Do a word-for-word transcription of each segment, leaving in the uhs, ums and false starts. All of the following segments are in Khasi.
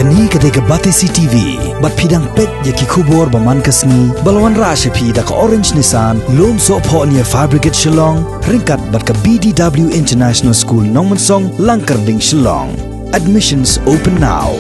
Kane ka dei ka Batesi T V, bad phi dang peit ïa ki khubor ba man ka sngi, ba la wanrah sha phi da ka Orange Nissan, Lumsohphoh near Fire Brigade Shillong, ryngkat bad ka B D W International School Nongmensong, Langkyrding, Shillong. Admissions open now.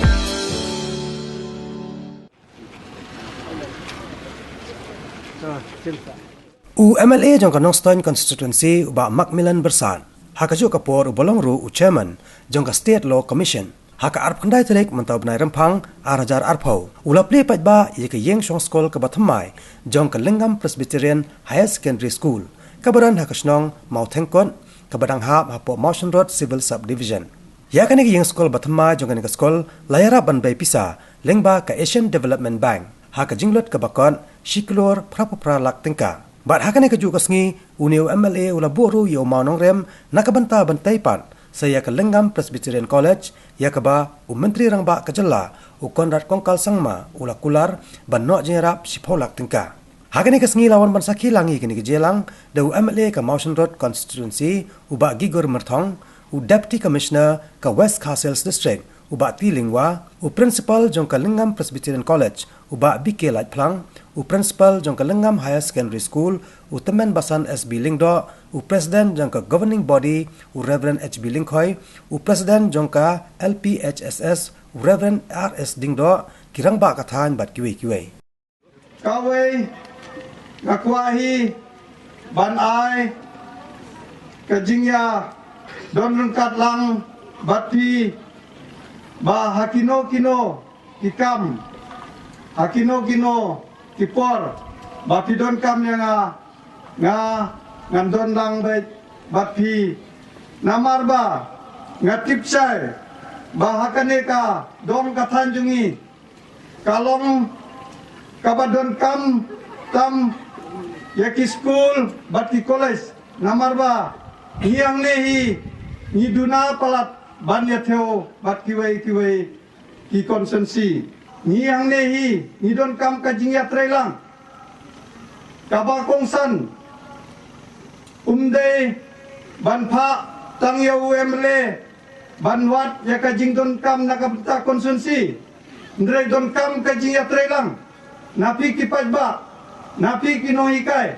U M L A jong ka Nongstoiñ Constituency, u Bah Macmillan Byrsat, ha kajuh ka por uba long ruh u Chairman jong ka State Law Commission, ha ka arphew khyndai tarik mynta u bnai Rymphang ar hajar arphew, u la plie paidbah ïa ka ïing shong skul kaba thymmai jong ka Lyngngam Presbyterian Higher Secondary School, kaba don ha ka shnong Mawthengkut, kaba dang hap hapoh Mawshynrut Civil Subdivision. Ïa kane ka ïing skul ba thymmai jong kane ka skul la ïarap ban bei pisa lyngba ka Asian Development Bank ha ka jinglut kaba kot shi klur phra phew phra lak tyngka. Bad ha kane kajuh ka sngi, une u M L A u la buh ruh ïa u mawnongrim na ka bynta ban tei pat sa ïa ka Lyngngam Presbyterian College, ïa kaba u Myntri Rangbah ka jylla, u Conrad Kongkal Sangma, u la kular ban noh jingïarap shiphew lak tyngka. Ha kane ka sngi la wan ban sakhi lang ïa kane ka jingïalang da u M L A ka Mawshynrut Constituency, u Bah Gigur Myrthong, u Deputy Commissioner ka West Khasi Hills District, u Bah T Lyngwa, u Principal jong ka Lyngngam Presbyterian College, u Bah B K Laitphlang, u Principal jong ka Lyngngam Higher Secondary School, u Tymmen Basan S B Lyngdoh, u President jong ka Governing Body, u Reverend H B Lyngkhoi, u President jong ka L P H S S, u Reverend R S Dyngdoh, ki rangbah ka thaiñ bad kiwei kiwei. Kawei, nga kwah hi ban ai ka jingïadon ryngkat lang bad phi, ba ha kino kino ki kam, ha kino kino ki por ba phi donkam ïa nga, nga ngan don lang bad, bad phi. Namar ba nga tip shai ba ha kane ka dong ka thaiñ jong ngi ka long kaba donkam tam ïa ki skul bad ki college, namar ba ngi hangne hi ngi duna palat ban ïathew bad kiwei kiwei ki constituency. Ngi hangne hi ngi donkam ka jingïatreilang. Kaba kongsan, um dei ban phah tang ïa u M L A ban wad ïa ka jingdonkam na ka bynta constituency. Hynrei donkam ka jingïatreilang na phi ki paidbah, na phi ki nonghikai,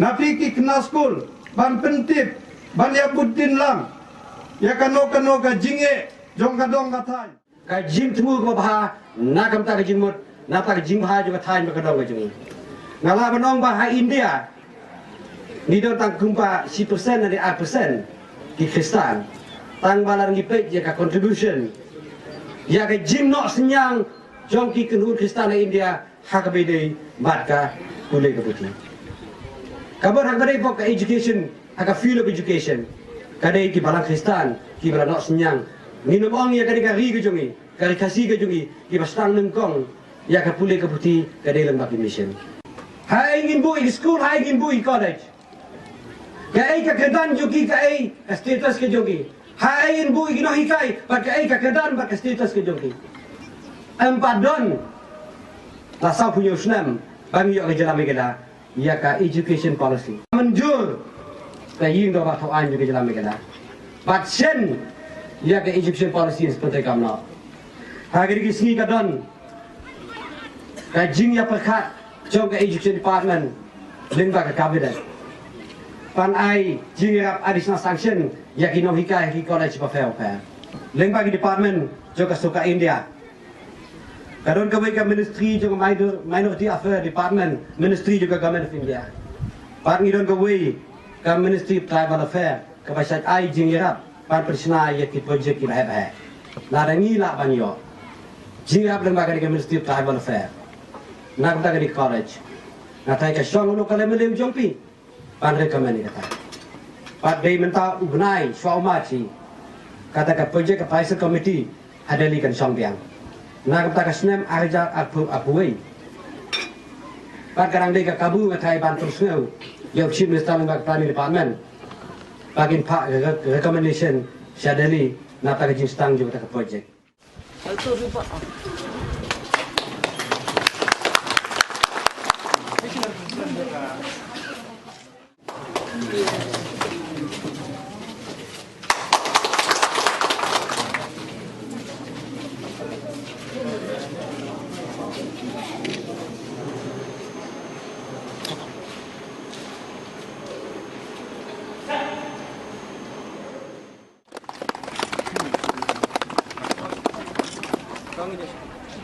na phi ki khynnah skul, ban pyntip, ban ïa bud dien lang ïa kano kano ka jingeh jong ka dong ka thaiñ. Ka jingthmu kaba bha na ka bynta ka jingmut, na ka bynta ka jingbha jong ka thaiñ bad ka dong ka jong ngi. Nga lah ban ong ba ha India ngi don tang kumba shi percent ne ar percent ki Khristan. Tang ba lada ngi peit ïa ka contribution, ïa ka jingnoh synñiang jong ki kynhun Khristan ha India, ha kaba ïadei bad ka pule ka puthi. Ka bor ha kaba ïadei bad ka education, ha ka field of education, ka dei ki balang Khristan kiba la noh synñiang. Ngin ym ong ïa ka dei ka ri ka jong ngi, ka ri Khasi ka jong ngi, kiba sdang nyngkong ïa ka pule ka puthi ka dei lyngba ki mission. Haei ngin buh ïa ki skul, haei ngin buh ïa ki college? Kaei ka kyrdan jong ki, kaei ka status ka jong ki? Haei ngin buh ïa ki nonghikai bad kaei ka kyrdan bad ka status ka jong ki? Em pat don la sawphew hynñiew snem ba ngi ïoh ka jylla Meghalaya ïa ka education policy. Mynjur ka ïing dorbar thaw aiñ jong ka jylla Meghalaya. Bad shen ïa ka education policy, Inspector Governor. Ha kine ki sngi ka don ka jingïapyrkhat jong ka Education Department lyngba ka Cabinet ban ai jingïarap additional sanction ïa ki nonghikai ha ki college bapher bapher lyngba ki department jong ka sorkar India. Ka don kawei ka Ministry jong ka Minor-, Minority Affairs Department, Ministry jong ka Government of India. Bad ngi don kawei ka Ministry of Tribal Affairs, kaba shait ai jingïarap ban pynshna ïa ki project kiba heh ba heh. Lada ngi lah ban ïoh jingïarap lyngba kane ka Ministry of Tribal Affairs na ka bynta kane ka college, nga tharai ka shong u local MLA u jong phi ban recommend ïa kata. Bad dei mynta u bnai, shwa u March hi, kata ka project appraisal committee ha Delhi kan shong biang na ka bynta ka snem ar hajar arphew arphew wei. Bad ka dang dei ka kabu, nga tharai, ban pynsngew ïa u Chief Minister lyngba ka Planning Department ba kin phah re-, recommendation sha Delhi na ka bynta ka jingsdang jong kata ka project. Kong Joshua.